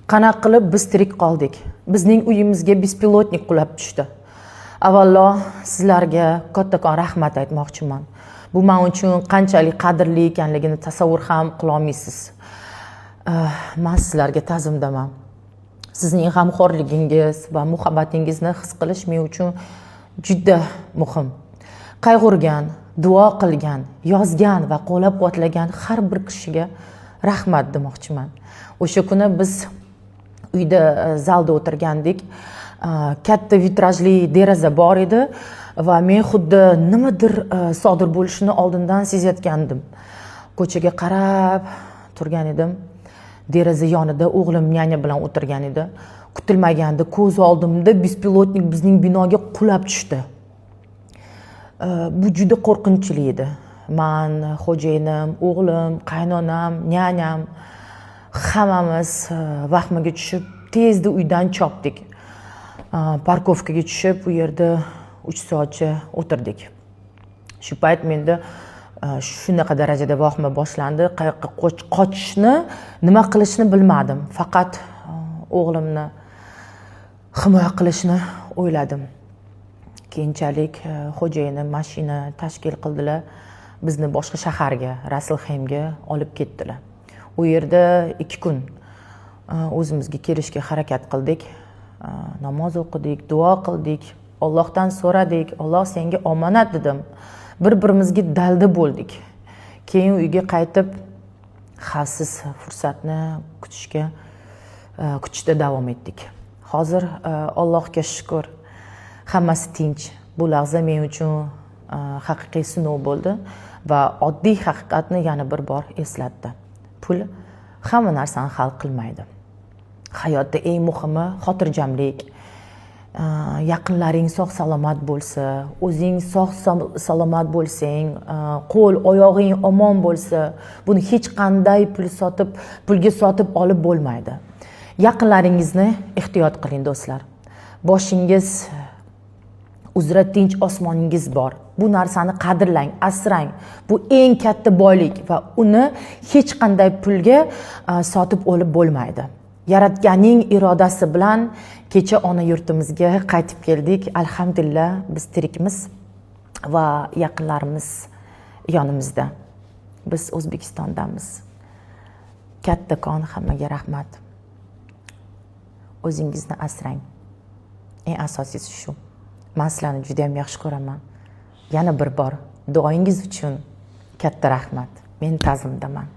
Qanaqa qilib biz tirik qoldik? Bizning uyimizga беспилотник qulab tushdi. Avvalo sizlarga kattakon rahmat aytmoqchiman. Bu men uchun qanchalik qadrli ekanligini tasavvur ham qilolmaysiz. Man sizlarga ta'zimdaman. Sizning g'amxo'rligingiz va muhabbatingizni his qilish men uchun juda muhim. Qayg'urgan, duo qilgan, yozgan va qo'llab-quvvatlagan har bir kishiga rahmat demoqchiman. O'sha kuni biz uyda zalda o'tirgandik. Katta vitrajli deraza bor edi va men xuddi nimadir sodir bo'lishini oldindan sezayotgandim. Ko'chaga qarab turgan edim. Deraza yonida o'g'lim няня bilan o'tirgan edi. Kutilmaganda ko'z oldimda беспилотник bizning binoga qulab tushdi. Bu juda qo'rqinchli edi. Man, xo'jayinim, o'g'lim, qaynonam, няня m hammamiz vahmaga tushib, tezda uydan chopdik. Парковка ga tushib, u yerda 3 soatcha o'tirdik. Shu payt menda shunaqa darajada vahima boshlandi. Qayoqqa qochishni, nima qilishni bilmadim. Faqat o'g'limni himoya qilishni o'yladim. Keyinchalik xo'jayinim mashina tashkil qildilar. Bizni boshqa shaharga, Raslxeymga olib ketdilar. U yerda 2 kun o'zimizga kelishga harakat qildik. Namoz o'qidik, duo qildik, Allohdan so'radik, Alloh senga omonat dedim. Bir-birimizga dalda bo'ldik. Keyin uyga qaytib xavfsiz fursatni kutishda davom etdik. Hozir Allohga shukr, hammasi tinch. Bu lahza men uchun haqiqiy sinov bo'ldi va oddiy haqiqatni yana bir bor eslatdi. Pul hamma narsani hal qilmaydi. Hayotda eng muhimi xotirjamlik, yaqinlaring sog' salomat bo'lsa, o'zing sog' salomat bo'lsang, qo'l oyog'ing omon bo'lsa, buni hech qanday pulga sotib olib bo'lmaydi. Yaqinlaringizni ehtiyot qiling, do'stlar. Boshingiz uzra tinch osmoningiz bor. Bu narsani qadrlang, asrang. Bu eng katta boylik va uni hech qanday pulga sotib olib bo'lmaydi. Yaratganning irodasi bilan kecha ona yurtimizga qaytib keldik. Alhamdulillah, biz tirikmiz va yaqinlarimiz yonimizda. Biz O'zbekistondamiz. Kattakon hammaga rahmat. O'zingizni asrang. Eng asosiysi shu. Men sizlarni juda ham yaxshi ko'raman. Yana bir bor duoyingiz uchun katta rahmat. Men ta'zimdaman.